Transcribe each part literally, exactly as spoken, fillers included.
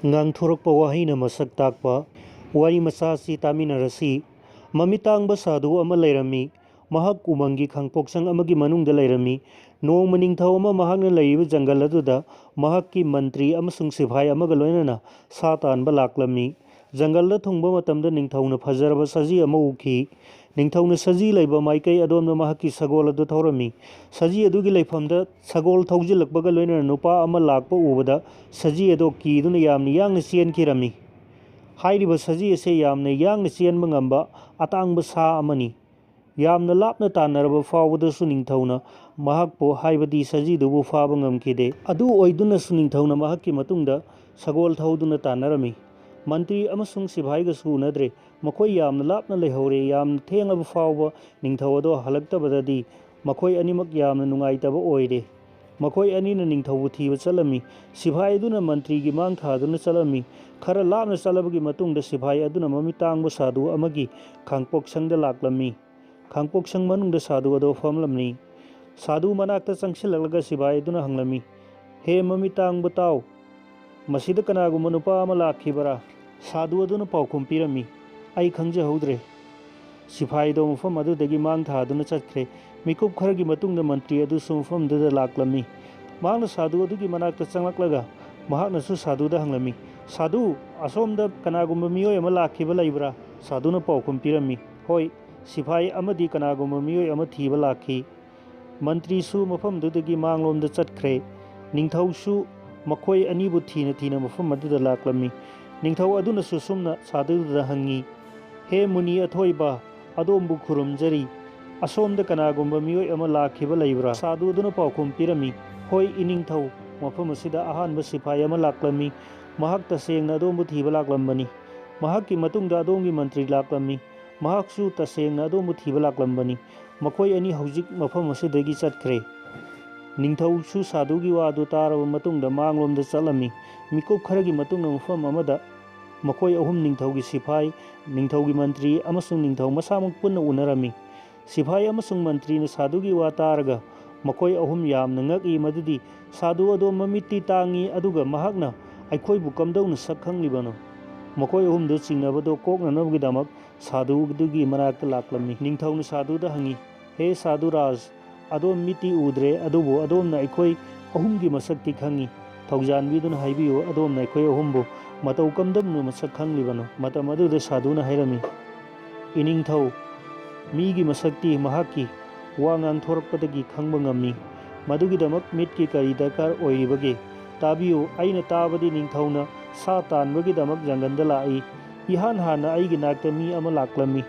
ꯉꯥꯡꯊꯣꯔꯛꯄ ꯋꯥꯍꯩꯅ ꯃꯁꯛ ꯇꯥꯛꯄ꯫ ꯋꯥꯔꯤ ꯃꯆꯥ ꯑꯁꯤ ꯇꯥꯃꯤꯟꯅꯔꯁꯤ꯫ ꯃꯃꯤꯠ ꯇꯥꯡꯕ ꯁꯥꯗꯨ ꯑꯃ ꯂꯩꯔꯝꯃꯤ꯫ ꯃꯍꯥꯛ ꯎꯃꯪꯒꯤ ꯈꯥꯡꯄꯣꯛꯁꯪ ꯑꯃꯒꯤ ꯃꯅꯨꯡꯗ ꯂꯩꯔꯝꯃꯤ꯫ ꯅꯣꯡꯃ ꯅꯤꯡꯊꯧ ꯑꯃ ꯃꯍꯥꯛꯅ ꯂꯩꯔꯤꯕ ꯖꯪꯒꯜ ꯑꯗꯨꯗ ꯃꯍꯥꯛꯀꯤ ꯃꯟꯇ꯭ꯔꯤ ꯑꯃꯁꯨꯡ ꯁꯤꯐꯥꯏ ꯑꯃꯒ ꯂꯣꯏꯅꯅ ꯁꯥ ꯇꯥꯟꯕ ꯂꯥꯛꯂꯝꯃꯤ꯫ ꯖꯪꯒꯜꯗ ꯊꯨꯡꯕ ꯃꯇꯝꯗ ꯅꯤꯡꯊꯧꯅ ꯐꯖꯔꯕ ꯁꯖꯤ ꯑꯃ ꯎꯈꯤ꯫ ꯅꯤꯡꯊꯧꯅ ꯁꯖꯤ ꯂꯩꯕ ꯃꯥꯏꯀꯩ ꯑꯗꯣꯝꯗ ꯃꯍꯥꯛꯀꯤ ꯁꯒꯣꯜ ꯑꯗꯨ ꯊꯧꯔꯝꯃꯤ꯫ ꯁꯖꯤ ꯑꯗꯨꯒꯤ ꯂꯩꯐꯝꯗ ꯁꯒꯣꯜ ꯊꯧꯖꯤꯜꯂꯛꯄꯒ ꯂꯣꯏꯅꯅ ꯅꯨꯄꯥ ꯑꯃ ꯂꯥꯛꯄ ꯎꯕꯗ ꯁꯖꯤ ꯑꯗꯣ ꯀꯤꯗꯨꯅ ꯌꯥꯝꯅ ꯌꯥꯡꯅ ꯆꯦꯟꯈꯤꯔꯝꯃꯤ꯫ ꯍꯥꯏꯔꯤꯕ ꯁꯖꯤ ꯑꯁꯤ ꯌꯥꯝꯅ ꯌꯥꯡꯅ ꯆꯦꯟꯕ ꯉꯝꯕ ꯑꯇꯥꯡꯕ ꯁꯥ ꯑꯃꯅꯤ꯫ ꯌꯥꯝꯅ ꯂꯥꯞꯅ ꯇꯥꯟꯅꯔꯕ ꯐꯥꯎꯕꯗꯁꯨ ꯅꯤꯡꯊꯧꯅ ꯃꯍꯥꯛꯄꯨ, ꯍꯥꯏꯕꯗꯤ ꯁꯖꯤꯗꯨꯕꯨ ꯐꯥꯕ ꯉꯝꯈꯤꯗꯦ꯫ ꯑꯗꯨ ꯑꯣꯏꯗꯨꯅꯁꯨ ꯅꯤꯡꯊꯧꯅ ꯃꯍꯥꯛꯀꯤ ꯃꯇꯨꯡꯗ ꯁꯒꯣꯜ ꯊꯧꯗꯨꯅ ꯇꯥꯟꯅꯔꯝꯃꯤ꯫ ꯃꯟꯇ꯭ꯔꯤ ꯑꯃꯁꯨꯡ ꯁꯤꯐꯥꯏꯒꯁꯨ ꯎꯅꯗ꯭ꯔꯦ꯫ ꯃꯈꯣꯏ ꯌꯥꯝꯅ ꯂꯥꯞꯅ ꯂꯩꯍꯧꯔꯦ꯫ ꯌꯥꯝꯅ ꯊꯦꯡꯂꯕ ꯐꯥꯎꯕ ꯅꯤꯡꯊꯧ ꯑꯗꯣ ꯍꯜꯂꯛꯇꯕꯗꯗꯤ ꯃꯈꯣꯏ ꯑꯅꯤꯃꯛ ꯌꯥꯝꯅ ꯅꯨꯡꯉꯥꯏꯇꯕ ꯑꯣꯏꯔꯦ꯫ ꯃꯈꯣꯏ ꯑꯅꯤꯅ ꯅꯤꯡꯊꯧꯕꯨ ꯊꯤꯕ ꯆꯠꯂꯝꯃꯤ꯫ ꯁꯤꯐꯥꯏ ꯑꯗꯨꯅ ꯃꯟꯇ꯭ꯔꯤꯒꯤ ꯃꯥꯡ ꯊꯥꯗꯨꯅ ꯆꯠꯂꯝꯃꯤ꯫ ꯈꯔ ꯂꯥꯞꯅ ꯆꯠꯂꯕꯒꯤ ꯃꯇꯨꯡꯗ ꯁꯤꯐꯥꯏ ꯑꯗꯨꯅ ꯃꯃꯤꯠ ꯇꯥꯡꯕ ꯁꯥꯗꯨ ꯑꯃꯒꯤ ꯈꯥꯡꯄꯣꯛꯁꯪꯗ ꯂꯥꯛꯂꯝꯃꯤ꯫ ꯈꯥꯡꯄꯣꯛꯁꯪ ꯃꯅꯨꯡꯗ ꯁꯥꯗꯨ ꯑꯗꯣ ꯐꯝꯂꯝꯃꯤ꯫ ꯁꯥꯗꯨ ꯃꯅꯥꯛꯇ ꯆꯪꯁꯤꯜꯂꯛꯂꯒ ꯁꯤꯐꯥꯏ ꯑꯗꯨꯅ ꯍꯪꯂꯝꯃꯤ, "ꯍꯦ ꯃꯃꯤꯠ ꯇꯥꯡꯕ, ꯇꯥꯎ, ꯃꯁꯤꯗ ꯀꯅꯥꯒꯨꯝꯕ ꯅꯨꯄꯥ ꯑꯃ ꯂꯥꯛꯈꯤꯕꯔꯥ?" ꯁꯥꯗꯨ ꯑꯗꯨꯅ ꯄꯥꯎꯈꯨꯝ ꯄꯤꯔꯝꯃꯤ, "ꯑꯩ ꯈꯪꯖꯍꯧꯗ꯭ꯔꯦ꯫" ꯁꯤꯐꯥꯏꯗꯣ ꯃꯐꯝ ꯑꯗꯨꯗꯒꯤ ꯃꯥꯡ ꯊꯥꯗꯨꯅ ꯆꯠꯈ꯭ꯔꯦ꯫ ꯃꯤꯀꯨꯞ ꯈꯔꯒꯤ ꯃꯇꯨꯡꯗ ꯃꯟꯇ꯭ꯔꯤ ꯑꯗꯨꯁꯨ ꯃꯐꯝꯗꯨꯗ ꯂꯥꯛꯂꯝꯃꯤ꯫ ꯃꯍꯥꯛꯅ ꯁꯥꯗꯨ ꯑꯗꯨꯒꯤ ꯃꯅꯥꯛꯇ ꯆꯪꯂꯛꯂꯒ ꯃꯍꯥꯛꯅꯁꯨ ꯁꯥꯗꯨꯗ ꯍꯪꯂꯝꯃꯤ, "ꯁꯥꯗꯨ, ꯑꯁꯣꯝꯗ ꯀꯅꯥꯒꯨꯝꯕ ꯃꯤꯑꯣꯏ ꯑꯃ ꯂꯥꯛꯈꯤꯕ ꯂꯩꯕ꯭ꯔꯥ?" ꯁꯥꯗꯨꯅ ꯄꯥꯎꯈꯨꯝ ꯄꯤꯔꯝꯃꯤ, "ꯍꯣꯏ, ꯁꯤꯐꯥꯏ ꯑꯃꯗꯤ ꯀꯅꯥꯒꯨꯝꯕ ꯃꯤꯑꯣꯏ ꯑꯃ ꯊꯤꯕ ꯂꯥꯛꯈꯤ꯫" ꯃꯟꯇ꯭ꯔꯤꯁꯨ ꯃꯐꯝꯗꯨꯗꯒꯤ ꯃꯥꯡꯂꯣꯝꯗ ꯆꯠꯈ꯭ꯔꯦ꯫ ꯅꯤꯡꯊꯧꯁꯨ ꯃꯈꯣꯏ ꯑꯅꯤꯕꯨ ꯊꯤꯅ ꯊꯤꯅ ꯃꯐꯝ ꯑꯗꯨꯗ ꯂꯥꯛꯂꯝꯃꯤ꯫ ꯅꯤꯡꯊꯧ ꯑꯗꯨꯅꯁꯨ ꯁꯨꯝꯅ ꯁꯥꯗꯨꯗꯨꯗ ꯍꯪꯉꯤ, "ꯍꯦ ꯃꯨꯅꯤ ꯑꯊꯣꯏꯕ, ꯑꯗꯣꯝꯕꯨ ꯈꯨꯔꯨꯝꯖꯔꯤ꯫ ꯑꯁꯣꯝꯗ ꯀꯅꯥꯒꯨꯝꯕ ꯃꯤꯑꯣꯏ ꯑꯃ ꯂꯥꯛꯈꯤꯕ ꯂꯩꯕ꯭ꯔꯥ?" ꯁꯥꯗꯨ ꯑꯗꯨꯅ ꯄꯥꯎꯈꯨꯝ ꯄꯤꯔꯝꯃꯤ, "ꯍꯣꯏ, ꯏꯅꯤꯡꯊꯧ, ꯃꯐꯝ ꯑꯁꯤꯗ ꯑꯍꯥꯟꯕ ꯁꯤꯐꯥꯏ ꯑꯃ ꯂꯥꯛꯂꯝꯃꯤ꯫ ꯃꯍꯥꯛ ꯇꯁꯦꯡꯅ ꯑꯗꯣꯝꯕꯨ ꯊꯤꯕ ꯂꯥꯛꯂꯝꯕꯅꯤ꯫ ꯃꯍꯥꯛꯀꯤ ꯃꯇꯨꯡꯗ ꯑꯗꯣꯝꯒꯤ ꯃꯟꯇ꯭ꯔꯤ ꯂꯥꯛꯂꯝꯃꯤ꯫ ꯃꯍꯥꯛꯁꯨ ꯇꯁꯦꯡꯅ ꯑꯗꯣꯝꯕꯨ ꯊꯤꯕ ꯂꯥꯛꯂꯝꯕꯅꯤ꯫ ꯃꯈꯣꯏ ꯑꯅꯤ ꯍꯧꯖꯤꯛ ꯃꯐꯝ ꯑꯁꯤꯗꯒꯤ ꯆꯠꯈ꯭ꯔꯦ꯫" ꯅꯤꯡꯊꯧꯁꯨ ꯁꯥꯗꯨꯒꯤ ꯋꯥꯗꯨ ꯇꯥꯔꯕ ꯃꯇꯨꯡꯗ ꯃꯥꯡꯂꯣꯝꯗ ꯆꯠꯂꯝꯃꯤ꯫ ꯃꯤꯀꯨꯞ ꯈꯔꯒꯤ ꯃꯇꯨꯡꯗ ꯃꯐꯝ ꯑꯃꯗ ꯃꯈꯣꯏ ꯑꯍꯨꯝ, ꯅꯤꯡꯊꯧꯒꯤ ꯁꯤꯐꯥꯏ, ꯅꯤꯡꯊꯧꯒꯤ ꯃꯟꯇ꯭ꯔꯤ ꯑꯃꯁꯨꯡ ꯅꯤꯡꯊꯧ ꯃꯁꯥꯃꯛ ꯄꯨꯟꯅ ꯎꯅꯔꯝꯃꯤ꯫ ꯁꯤꯐꯥꯏ ꯑꯃꯁꯨꯡ ꯃꯟꯇ꯭ꯔꯤꯅ ꯁꯥꯗꯨꯒꯤ ꯋꯥ ꯇꯥꯔꯒ ꯃꯈꯣꯏ ꯑꯍꯨꯝ ꯌꯥꯝꯅ ꯉꯛꯏ ꯃꯗꯨꯗꯤ ꯁꯥꯗꯨ ꯑꯗꯣ ꯃꯃꯤꯠꯇꯤ ꯇꯥꯡꯉꯤ, ꯑꯗꯨꯒ ꯃꯍꯥꯛꯅ ꯑꯩꯈꯣꯏꯕꯨ ꯀꯝꯗꯧꯅ ꯁꯛ ꯈꯪꯂꯤꯕꯅꯣ? ꯃꯈꯣꯏ ꯑꯍꯨꯝꯗꯨ ꯆꯤꯡꯅꯕꯗꯨ ꯀꯣꯛꯅꯅꯕꯒꯤꯗꯃꯛ ꯁꯥꯗꯨ ꯑꯗꯨꯒꯤ ꯃꯅꯥꯛꯇ ꯂꯥꯛꯂꯝꯃꯤ꯫ ꯅꯤꯡꯊꯧꯅ ꯁꯥꯗꯨꯗ ꯍꯪꯉꯤ, "ꯍꯦ ꯁꯥꯗꯨ ꯔꯥꯖ, ꯑꯗꯣꯝ ꯃꯤꯠꯇꯤ ꯎꯗ꯭ꯔꯦ, ꯑꯗꯨꯕꯨ ꯑꯗꯣꯝꯅ ꯑꯩꯈꯣꯏ ꯑꯍꯨꯝꯒꯤ ꯃꯁꯛꯇꯤ ꯈꯪꯉꯤ꯫ ꯊꯧꯖꯥꯟꯕꯤꯗꯨꯅ ꯍꯥꯏꯕꯤꯌꯨ, ꯑꯗꯣꯝꯅ ꯑꯩꯈꯣꯏ ꯑꯍꯨꯝꯕꯨ ꯃꯇꯧ ꯀꯝꯗꯧꯅ ꯃꯁꯛ ꯈꯪꯂꯤꯕꯅꯣ?" ꯃꯇꯝ ꯑꯗꯨꯗ ꯁꯥꯗꯨꯅ ꯍꯥꯏꯔꯝꯃꯤ, "ꯏꯅꯤꯡꯊꯧ, ꯃꯤꯒꯤ ꯃꯁꯛꯇꯤ ꯃꯍꯥꯛꯀꯤ ꯋꯥ ꯉꯥꯡꯊꯣꯔꯛꯄꯗꯒꯤ ꯈꯪꯕ ꯉꯝꯃꯤ꯫ ꯃꯗꯨꯒꯤꯗꯃꯛ ꯃꯤꯠꯀꯤ ꯀꯔꯤ ꯗꯔꯀꯥꯔ ꯑꯣꯏꯔꯤꯕꯒꯦ? ꯇꯥꯕꯤꯌꯨ, ꯑꯩꯅ ꯇꯥꯕꯗꯤ ꯅꯤꯡꯊꯧꯅ ꯁꯥ ꯇꯥꯟꯕꯒꯤꯗꯃꯛ ꯖꯪꯒꯜꯗ ꯂꯥꯛꯏ꯫ ꯏꯍꯥꯟ ꯍꯥꯟꯅ ꯑꯩꯒꯤ ꯅꯥꯛꯇ ꯃꯤ ꯑꯃ ꯂꯥꯛꯂꯝꯃꯤ꯫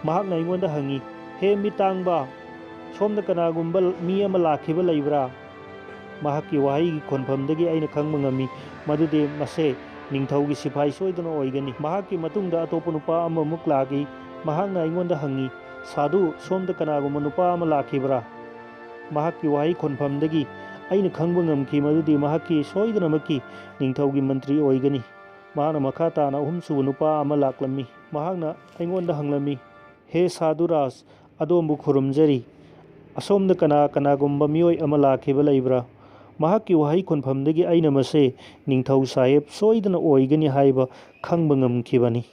ꯃꯍꯥꯛꯅ ꯑꯩꯉꯣꯟꯗ ꯍꯪꯉꯤ, 'ꯍꯦ ꯃꯤꯠ ꯇꯥꯡꯕ, ꯁꯣꯝꯗ ꯀꯅꯥꯒꯨꯝꯕ ꯃꯤ ꯑꯃ ꯂꯥꯛꯈꯤꯕ ꯂꯩꯕ꯭ꯔꯥ?' ꯃꯍꯥꯛꯀꯤ ꯋꯥꯍꯩꯒꯤ ꯈꯣꯟꯐꯝꯗꯒꯤ ꯑꯩꯅ ꯈꯪꯕ ꯉꯝꯃꯤ ꯃꯗꯨꯗꯤ ꯃꯁꯦ ꯅꯤꯡꯊꯧꯒꯤ ꯁꯤꯐꯥꯏ ꯁꯣꯏꯗꯅ ꯑꯣꯏꯒꯅꯤ꯫ ꯃꯍꯥꯛꯀꯤ ꯃꯇꯨꯡꯗ ꯑꯇꯣꯞꯄ ꯅꯨꯄꯥ ꯑꯃꯃꯨꯛ ꯂꯥꯛꯏ꯫ ꯃꯍꯥꯛꯅ ꯑꯩꯉꯣꯟꯗ ꯍꯪꯉꯤ, "ꯁꯥꯗꯨ, ꯁꯣꯝꯗ ꯀꯅꯥꯒꯨꯝꯕ ꯅꯨꯄꯥ ꯑꯃ ꯂꯥꯛꯈꯤꯕ꯭ꯔꯥ?" ꯃꯍꯥꯛꯀꯤ ꯋꯥꯍꯩ ꯈꯣꯟꯐꯝꯗꯒꯤ ꯑꯩꯅ ꯈꯪꯕ ꯉꯝꯈꯤ ꯃꯗꯨꯗꯤ ꯃꯍꯥꯛꯀꯤ ꯁꯣꯏꯗꯅꯃꯛꯀꯤ ꯅꯤꯡꯊꯧꯒꯤ ꯃꯟꯇ꯭ꯔꯤ ꯑꯣꯏꯒꯅꯤ꯫ ꯃꯍꯥꯛꯅ ꯃꯈꯥ ꯇꯥꯅ ꯑꯍꯨꯝꯁꯨꯕ ꯅꯨꯄꯥ ꯑꯃ ꯂꯥꯛꯂꯝꯃꯤ꯫ ꯃꯍꯥꯛꯅ ꯑꯩꯉꯣꯟꯗ ꯍꯪꯂꯝꯃꯤ, "ꯍꯦ ꯁꯥꯗꯨ ꯔꯥꯖ, ꯑꯗꯣꯝꯕꯨ ꯈꯨꯔꯨꯝꯖꯔꯤ꯫ ꯑꯁꯣꯝꯗ ꯀꯅꯥ ꯀꯅꯥꯒꯨꯝꯕ ꯃꯤꯑꯣꯏ ꯑꯃ ꯂꯥꯛꯈꯤꯕ ꯂꯩꯕ꯭ꯔꯥ?" ꯃꯍꯥꯛꯀꯤ ꯋꯥꯍꯩ ꯈꯣꯟꯐꯝꯗꯒꯤ ꯑꯩꯅ ꯃꯁꯦ ꯅꯤꯡꯊꯧ ꯁꯥꯍꯦꯕ ꯁꯣꯏꯗꯅ ꯑꯣꯏꯒꯅꯤ ꯍꯥꯏꯕ ꯈꯪꯕ ꯉꯝꯈꯤꯕꯅꯤ꯫